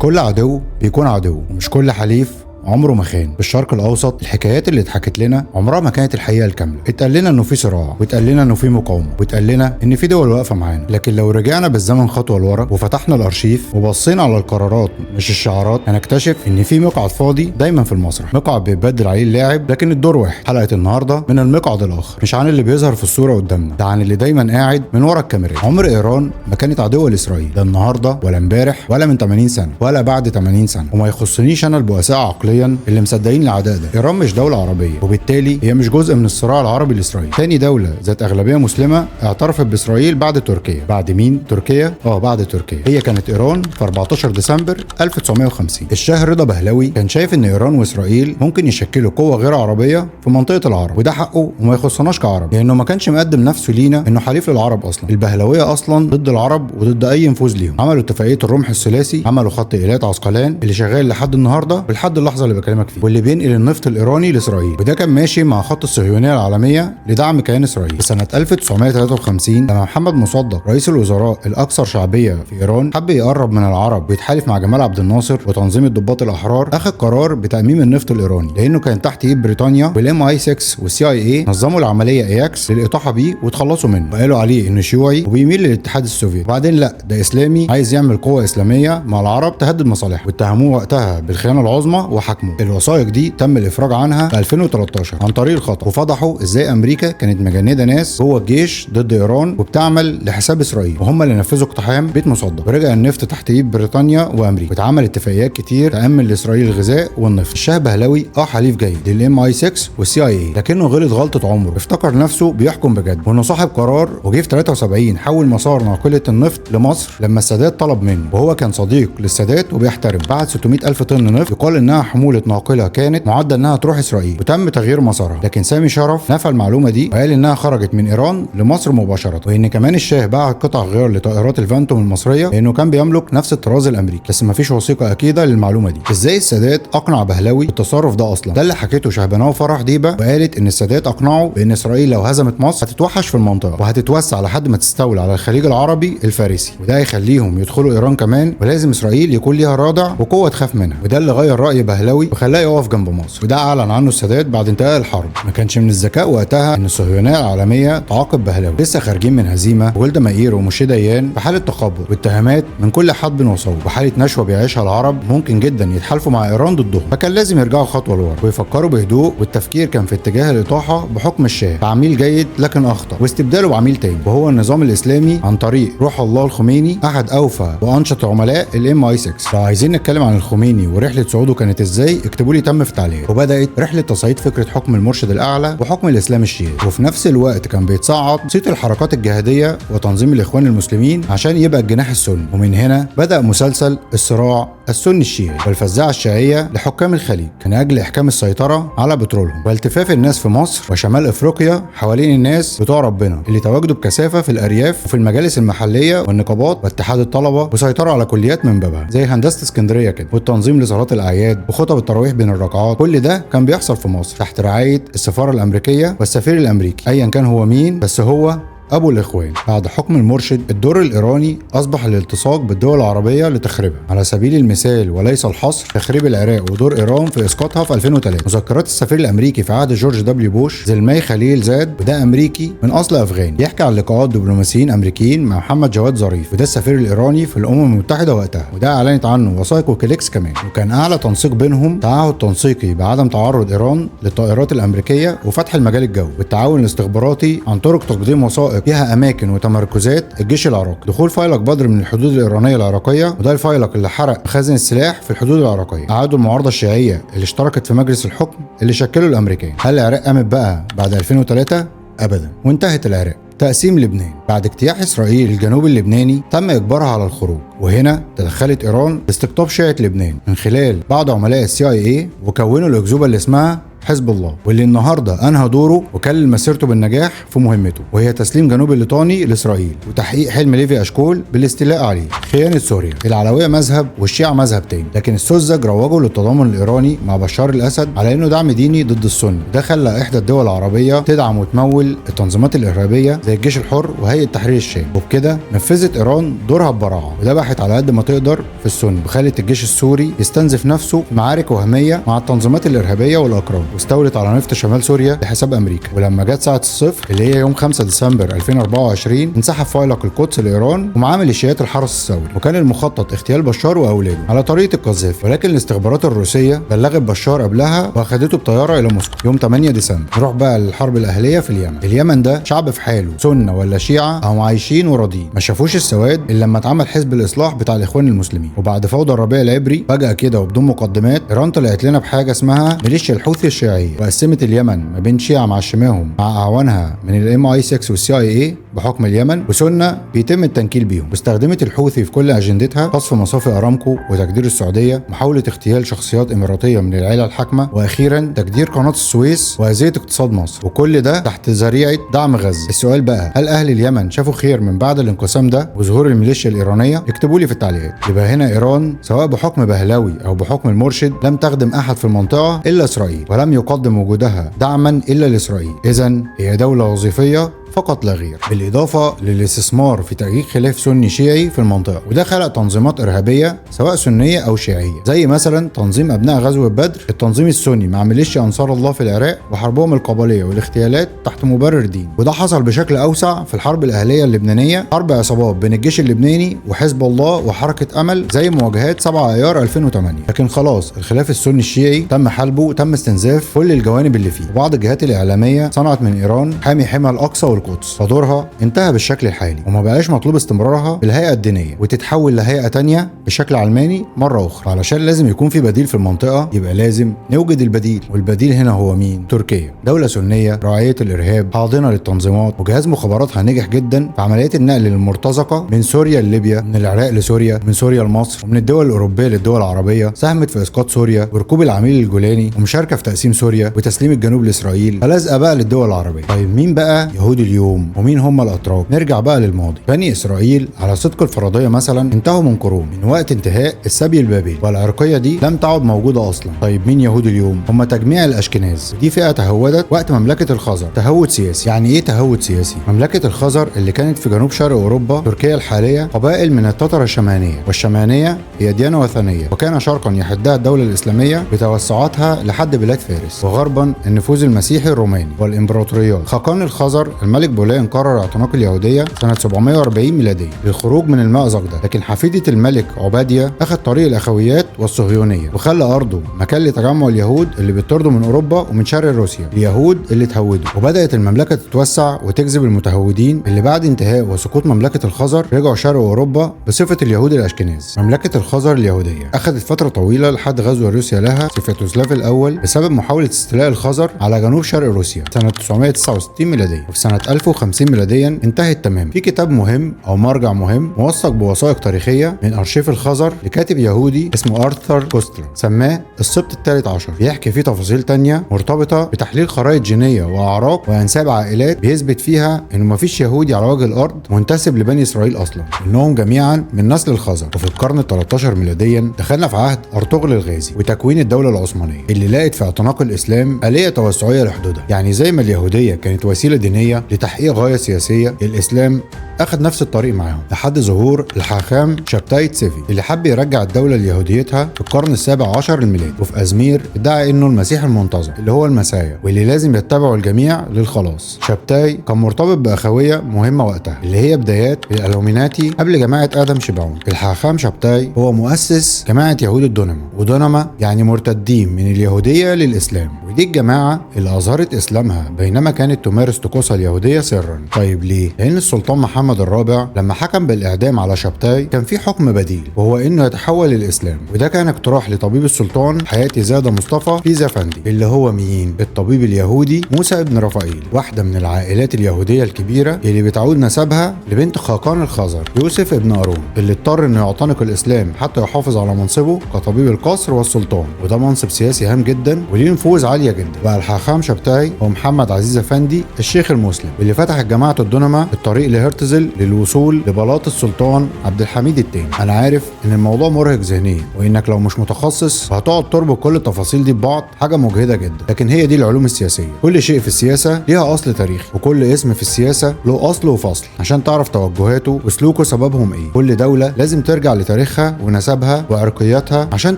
كل عدو بيكون عدو، ومش كل حليف عمره ما خان. في الشرق الاوسط الحكايات اللي اتحكت لنا عمرها ما كانت الحقيقة الكاملة. اتقال لنا انه في صراع، واتقال لنا انه في مقاومة، واتقال لنا ان في دول واقفة معانا. لكن لو رجعنا بالزمن خطوة لورا وفتحنا الارشيف وبصينا على القرارات مش الشعارات، هنكتشف ان في مقعد فاضي دايما في المسرح، مقعد بيتبدل عليه اللاعب لكن الدور واحد. حلقة النهارده من المقعد الاخر، مش عن اللي بيظهر في الصورة قدامنا، ده عن اللي دايما قاعد من ورا الكاميرا. عمر ايران ما كانت عدوه لاسرائيل، ده النهارده ولا امبارح ولا من 80 سنة ولا بعد 80 سنة. وما يخصنيش انا البؤساء عقليا اللي مصدقين العداء ده. ايران مش دولة عربية، وبالتالي هي مش جزء من الصراع العربي الاسرائيلي. تاني دولة ذات اغلبية مسلمة اعترفت باسرائيل بعد تركيا. بعد مين؟ تركيا؟ بعد تركيا. هي كانت ايران في 14 ديسمبر 1950. الشاه رضا بهلوي كان شايف ان ايران واسرائيل ممكن يشكلوا قوة غير عربية في منطقة العرب، وده حقه وما يخصناش كعرب، لانه ما كانش مقدم نفسه لينا انه حليف للعرب اصلا. البهلويه اصلا ضد العرب وضد اي نفوذ ليهم. عملوا اتفاقية الرمح الثلاثي، عملوا خط ايلات عسقلان اللي شغال لحد النهارده ولحد اللحظة اللي بكلمك فيه، واللي بينقل النفط الايراني لاسرائيل، وده كان ماشي مع خط الصهيونية العالمية لدعم كيان اسرائيل. في سنة 1953 لما محمد مصدق رئيس الوزراء الاكثر شعبية في ايران حب يقرب من العرب ويتحالف مع جمال عبد الناصر وتنظيم الضباط الاحرار، اخذ قرار بتاميم النفط الايراني لانه كان تحت ايد بريطانيا وال MI6 وال CIA. نظموا العملية اياكس للاطاحه بيه وتخلصوا منه، وقالوا عليه انه شيوعي وبيميل للاتحاد السوفيتي، وبعدين لا ده اسلامي عايز يعمل قوة اسلامية مع العرب تهدد مصالحه، واتهموه وقتها بالخيانة العظمى وحكمه. الوثائق دي تم الافراج عنها في 2013 عن طريق الخطا، وفضحوا ازاي امريكا كانت مجندة ناس جوه الجيش ضد ايران وبتعمل لحساب اسرائيل، وهم اللي نفذوا اقتحام بيت مصدق، ورجع النفط تحت ايد بريطانيا وامريكا، واتعمل اتفاقيات كتير تامن لاسرائيل الغذاء والنفط. الشاه بهلوي حليف جيد لل MI6 وال CIA، لكنه غلط غلطه عمره، افتكر نفسه بيحكم بجد وانه صاحب قرار، وجه في 73 حول مسار ناقله النفط لمصر لما السادات طلب منه، وهو كان صديق للسادات وبيحترم. بعت 600 الف طن نفط يقال انها حمولة ناقله كانت معده انها تروح اسرائيل، وتم تغيير مسارها، لكن سامي شرف نفى المعلومة دي وقال انها خرجت من ايران لمصر مباشرة، وان كمان الشاه بعت قطع غيار لطائرات الفانتوم المصرية لانه كان بيملك نفس الطراز الامريكي، بس مفيش وثيقة اكيدة للمعلومة دي. ازاي السادات اقنع بهلوي بالتصرف ده اصلا؟ ده اللي حكيته شهبناو فرح ديبه، وقالت ان السادات اقنعه بان اسرائيل لو هزمت مصر هتتوحش في المنطقة وهتتوسع لحد ما تستولى على الخليج العربي الفارسي، وده هيخليهم يدخلوا ايران كمان، ولازم اسرائيل يكون ليها رادع وقوه تخاف منها. وده اللي غير راي بهلوي وخلاه يقف جنب مصر، وده اعلن عنه السادات بعد انتهاء الحرب. ما كانش من الذكاء وقتها ان الصهيونية العالمية تعاقب بهلوي، لسه خارجين من هزيمة وجولدا مائير وموشي ديان في حاله تخبط واتهامات من كل حدب وصوب، وحاله نشوه بيعيشها العرب ممكن جدا يتحالفوا مع ايران ضدهم، فكان لازم يرجعوا خطوة لورا ويفكروا بهدوء، والتفكير كان في اتجاه الاطاحه بحكم الشاه بعميل جيد لكن اخطا، واستبداله بعميل تاني وهو النظام الاسلامي عن طريق روح الله الخميني، احد اوفى وانشط عملاء ال MI6. لو عايزين نتكلم عن الخميني ورحله صعوده كانت ازاي اكتبوا لي تم في التعليقات. وبدات رحله تصعيد فكرة حكم المرشد الاعلى وحكم الاسلام الشيعي، وفي نفس الوقت كان بيتصعد صيت الحركات الجهادية وتنظيم الاخوان المسلمين عشان يبقى الجناح السني، ومن هنا بدا مسلسل الصراع السني الشيعي والفزاعه الشيعية لحكام الخليج من اجل احكام السيطرة على بترولهم والتفاف الناس في مصر وشمال افريقيا حوالين الناس بتوع ربنا اللي تواجدوا بكثافة في الارياف وفي المجالس المحلية والنقابات واتحاد الطلبة، وسيطروا على كليات من بابها زي هندسة اسكندرية كده، والتنظيم لصلاة الاعياد وخطب التراويح بين الركعات. كل ده كان بيحصل في مصر تحت رعاية السفارة الامريكية والسفير الامريكي ايا كان هو مين، بس هو ابو الاخوان. بعد حكم المرشد الدور الايراني اصبح الالتصاق بالدول العربية لتخريبها، على سبيل المثال وليس الحصر تخريب العراق ودور ايران في اسقاطها في 2003. مذكرات السفير الامريكي في عهد جورج دبليو بوش زلماي خليل زاد، وده امريكي من اصل افغاني، يحكي عن لقاءات دبلوماسيين امريكيين مع محمد جواد ظريف، وده السفير الايراني في الامم المتحدة وقتها، وده اعلنت عنه وثائق ويكيليكس كمان. وكان اعلى تنسيق بينهم تعهد تنسيقي بعدم تعرض ايران للطائرات الامريكية وفتح المجال الجوي، والتعاون الاستخباراتي عن طرق تقديم وثائق فيها اماكن وتمركزات الجيش العراقي، دخول فيلق بدر من الحدود الايرانية العراقية، وده الفيلق اللي حرق مخازن السلاح في الحدود العراقية، اعادوا المعارضة الشيعية اللي اشتركت في مجلس الحكم اللي شكله الامريكان. هل العراق قامت بقى بعد 2003؟ ابدا، وانتهت العراق. تقسيم لبنان بعد اجتياح اسرائيل الجنوب اللبناني تم اجبارها على الخروج، وهنا تدخلت ايران لاستقطاب شيعة لبنان من خلال بعض عملاء ال CIA، وكونوا الاكذوبه اللي اسمها حزب الله، واللي النهارده انهى دوره وكلل مسيرته بالنجاح في مهمته، وهي تسليم جنوب الليطاني لاسرائيل وتحقيق حلم ليفي اشكول بالاستيلاء عليه. خيانة سوريا. العلوية مذهب والشيعة مذهب تاني، لكن السذج روجوا للتضامن الايراني مع بشار الاسد على انه دعم ديني ضد السنة. ده خلى احدى الدول العربية تدعم وتمول التنظيمات الارهابية زي الجيش الحر وهيئة تحرير الشام، وبكده نفذت ايران دورها ببراعه وذبحت على قد ما تقدر في السنة، وخلت الجيش السوري يستنزف نفسه في معارك وهمية مع التنظيمات الارهابية والاكراد، واستولت على نفط شمال سوريا لحساب امريكا. ولما جت ساعة الصفر اللي هي يوم 5 ديسمبر 2024 انسحب فيلق القدس لايران ومعاه ميليشيات الحرس الثوري، وكان المخطط اغتيال بشار واولاده على طريقه القذافي، ولكن الاستخبارات الروسية بلغت بشار قبلها واخدته بطيارة الى موسكو يوم 8 ديسمبر. نروح بقى للحرب الاهلية في اليمن. اليمن ده شعب في حاله، سنة ولا شيعه هم عايشين وراضيين، ما شافوش السواد الا لما اتعمل حزب الاصلاح بتاع الاخوان المسلمين. وبعد فوضى الربيع العبري فجاة كده وبدون مقدمات ايران طلعت لنا بحاجة اسمها ميليشيا الحوثي الشيعية، وقسمت اليمن ما بين شيعه معشماهم مع اعوانها من ال MI6 وال CIA بحكم اليمن، وسنة بيتم التنكيل بيهم. واستخدمت الحوثي في كل اجندتها، قصف مصافي ارامكو وتجدير السعودية، محاولة اغتيال شخصيات اماراتيه من العيلة الحاكمة، واخيرا تجدير قناة السويس واذية اقتصاد مصر، وكل ده تحت ذريعة دعم غزة. السؤال بقى، هل اهل اليمن شافوا خير من بعد الانقسام ده وظهور الميليشيا الايرانية؟ اكتبوا لي في التعليقات. يبقى هنا ايران سواء بحكم بهلوي او بحكم المرشد لم تخدم احد في المنطقة الا اسرائيل، ولم يقدم وجودها دعما الا لاسرائيل. اذا هي دولة وظيفية فقط لا غير، بالاضافة للاستثمار في تأجيج خلاف سني شيعي في المنطقة، وده خلق تنظيمات ارهابية سواء سنية او شيعية، زي مثلا تنظيم ابناء غزوة بدر، التنظيم السني مع ميليشيا انصار الله في العراق وحربهم القبلية والاغتيالات تحت مبرر ديني. وده حصل بشكل اوسع في الحرب الاهلية اللبنانية، حرب عصابات بين الجيش اللبناني وحزب الله وحركه امل زي مواجهات 7 ايار 2008. لكن خلاص الخلاف السني الشيعي تم حلبة وتم استنزاف كل الجوانب اللي فيه، وبعض الجهات الاعلامية صنعت من ايران حامي حمى الاقصى والقدس، فدورها انتهى بالشكل الحالي وما بقاش مطلوب استمرارها بالهيئة الدينية وتتحول لهيئة تانية بشكل علماني مرة اخرى. علشان لازم يكون في بديل في المنطقة، يبقى لازم نوجد البديل، والبديل هنا هو مين؟ تركيا، دولة سنية راعيه الارهاب، حاضنة للتنظيمات، وجهاز مخابراتها نجح جدا في عمليات النقل للمرتزقه من سوريا لليبيا، من العراق لسوريا، من سوريا لمصر، ومن الدول الاوروبية للدول العربية. ساهمت في اسقاط سوريا وركوب العميل الجولاني، ومشاركة في تقسيم سوريا وتسليم الجنوب لاسرائيل، فلازقه بقى للدول العربية. طيب مين بقى يهود اليوم ومين هم الاتراك؟ نرجع بقى للماضي. بني اسرائيل على صدق الفرضية مثلا انتهوا من قرون، من وقت انتهاء السبي البابلي، والعرقيه دي لم تعد موجودة اصلا. طيب مين يهود اليوم؟ هم تجميع الاشكناز، ودي فئة تهودت وقت مملكة الخزر، تهود سياسي. يعني ايه تهود سياسي؟ مملكة الخزر اللي كانت في جنوب شرق اوروبا، تركيا الحالية، قبائل من التتر الشمانيه، والشمانيه هي ديانة وثنية، وكان شرقا يحدها الدولة الاسلامية بتوسعاتها لحد بلاد فارس، وغربا النفوذ المسيحي الروماني والامبراطوريات. خاقان الخزر الملك بولان قرر اعتناق اليهودية سنة 740 ميلادية للخروج من المأزق ده، لكن حفيده الملك عباديه اخذ طريق الاخويات والصهيونيه وخلى ارضه مكان لتجمع اليهود اللي بيطردوا من اوروبا ومن شرق روسيا، اليهود اللي تهودوا. وبدات المملكة تتوسع وتجذب المتهودين اللي بعد انتهاء وسقوط مملكة الخزر رجعوا شرق اوروبا بصفة اليهود الاشكناز. مملكة الخزر اليهودية اخذت فترة طويلة لحد غزو روسيا لها سفياتوسلاف الاول بسبب محاولة استيلاء الخزر على جنوب شرق روسيا سنة 969 ميلادية، وفي سنة 1050 ميلاديا انتهت تماما. في كتاب مهم او مرجع مهم موثق بوثائق تاريخية من ارشيف الخزر لكاتب يهودي اسمه ارثر كوستلر، سماه السبط الثالث عشر، بيحكي فيه تفاصيل تانية مرتبطة بتحليل خرائط جينية واعراق وانساب عائلات، بيثبت فيها انه مفيش يهودي على وجه الارض منتسب لبني اسرائيل اصلا، انهم جميعا من نسل الخزر. وفي القرن ال13 ميلاديا دخلنا في عهد ارطغرل الغازي وتكوين الدولة العثمانية اللي لقت في اعتناق الاسلام آلية توسعيه لحدودها. يعني زي ما اليهودية كانت وسيلة دينية لتحقيق غاية سياسية، الاسلام اخذ نفس الطريق معاهم لحد ظهور الحاخام شبتاي تسيفي اللي حب يرجع الدولة ليهوديتها في القرن السابع عشر الميلادي. وفي ازمير ادعى انه المسيح المنتظر اللي هو المسايا واللي لازم يتبعه الجميع للخلاص. شبتاي كان مرتبط باخويه مهمة وقتها اللي هي بدايات الالوميناتي قبل جماعة ادم شبعون. الحاخام شبتاي هو مؤسس جماعة يهود الدونما، ودونما يعني مرتدين من اليهودية للاسلام، ودي الجماعة اللي اظهرت اسلامها بينما كانت تمارس طقوسها اليهودية سرا. طيب ليه؟ لان السلطان محمد محمد الرابع لما حكم بالاعدام على شبتاي كان في حكم بديل، وهو انه يتحول للاسلام، وده كان اقتراح لطبيب السلطان حياتي زاده مصطفى فيزا فندي، اللي هو مين؟ الطبيب اليهودي موسى ابن رفائيل، واحدة من العائلات اليهودية الكبيرة اللي بتعود نسبها لبنت خاقان الخزر يوسف ابن أرون، اللي اضطر انه يعتنق الاسلام حتى يحافظ على منصبه كطبيب القصر والسلطان، وده منصب سياسي هام جدا وليه نفوذ عالية جدا. بقى الحاخام شبتاي هو محمد عزيز افندي الشيخ المسلم اللي فتح الجماعة الدنما الطريق لهرتزل للوصول لبلاط السلطان عبد الحميد الثاني. انا عارف ان الموضوع مرهق ذهنيا، وانك لو مش متخصص هتقعد تربط كل التفاصيل دي ببعض، حاجة مجهده جدا، لكن هي دي العلوم السياسية. كل شيء في السياسة ليها اصل تاريخي، وكل اسم في السياسة له اصل وفصل عشان تعرف توجهاته وسلوكه سببهم ايه. كل دولة لازم ترجع لتاريخها ونسبها وعرقياتها عشان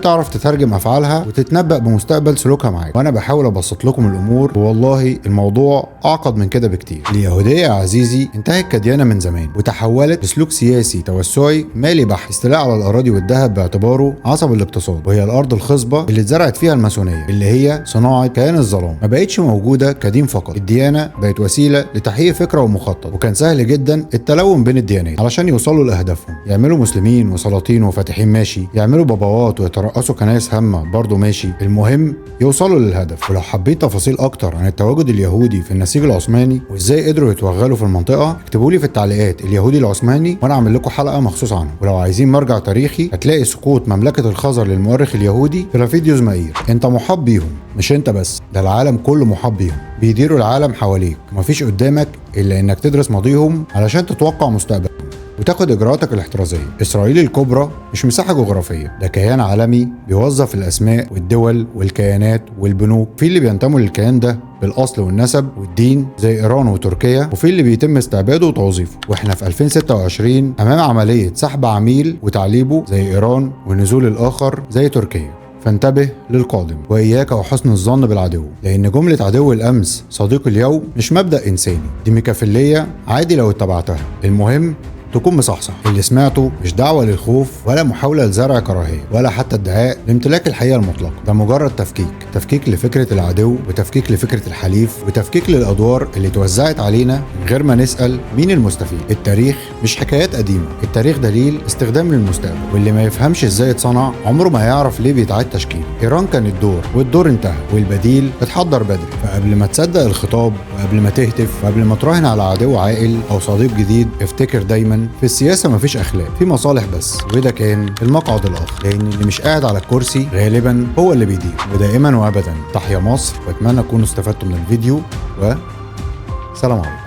تعرف تترجم افعالها وتتنبأ بمستقبل سلوكها معاك. وانا بحاول ابسط لكم الامور، والله الموضوع اعقد من كده بكتير. اليهودية يا عزيزي انتهت كديانه من زمان، وتحولت لسلوك سياسي توسعي مالي بحت، استيلاء على الاراضي والذهب باعتباره عصب الاقتصاد، وهي الارض الخصبة اللي اتزرعت فيها الماسونيه اللي هي صناعة كيان الظلام. ما بقتش موجودة كدين فقط، الديانة بقت وسيلة لتحقيق فكرة ومخطط، وكان سهل جدا التلون بين الديانات علشان يوصلوا لاهدافهم. يعملوا مسلمين وسلاطين وفاتحين ماشي، يعملوا باباوات ويترأسوا كنايس هامة برضه ماشي، المهم يوصلوا للهدف. ولو حبيت تفاصيل اكتر عن التواجد اليهودي في النسيج العثماني وازاي قدروا يتوغلوا في المنطقة، اكتبوا لي في التعليقات اليهودي العثماني وانا اعمل لكم حلقة مخصوص عنه. ولو عايزين مرجع تاريخي هتلاقي سقوط مملكة الخزر للمؤرخ اليهودي فلافيديوس مائير. انت محاط بيهم، مش انت بس، ده العالم كله محاط بيهم، بيديروا العالم حواليك، ومفيش قدامك الا انك تدرس ماضيهم علشان تتوقع مستقبلهم وتاخد اجراءاتك الاحترازية. اسرائيل الكبرى مش مساحة جغرافية، ده كيان عالمي بيوظف الاسماء والدول والكيانات والبنوك. في اللي بينتموا للكيان ده بالاصل والنسب والدين زي ايران وتركيا، وفي اللي بيتم استعباده وتوظيفه. واحنا في 2026 امام عملية سحب عميل وتعليبه زي ايران، ونزول الاخر زي تركيا. فانتبه للقادم، وإياك وحسن الظن بالعدو، لأن جملة عدو الأمس صديق اليوم مش مبدأ إنساني، دي ميكافيلية عادي لو اتبعتها، المهم تكون مصحصح. اللي سمعته مش دعوة للخوف ولا محاولة لزرع كراهية ولا حتى ادعاء لامتلاك الحقيقة المطلقة، ده مجرد تفكيك، تفكيك لفكرة العدو وتفكيك لفكرة الحليف وتفكيك للأدوار اللي توزعت علينا من غير ما نسأل مين المستفيد. التاريخ مش حكايات قديمة، التاريخ دليل استخدام للمستقبل، واللي ما يفهمش ازاي اتصنع عمره ما هيعرف ليه بيتعاد تشكيله. إيران كان الدور والدور انتهى والبديل اتحضر بدري، فقبل ما تصدق الخطاب وقبل ما تهتف وقبل ما تراهن على عدو عاقل أو صديق جديد، افتكر دايما في السياسة مفيش أخلاق، في مصالح بس، وده كان المقعد الآخر، لأن اللي مش قاعد على الكرسي غالبا هو اللي بيدير. ودائما وأبدا تحيا مصر، وأتمنى تكونوا استفدتوا من الفيديو، وسلام عليكم.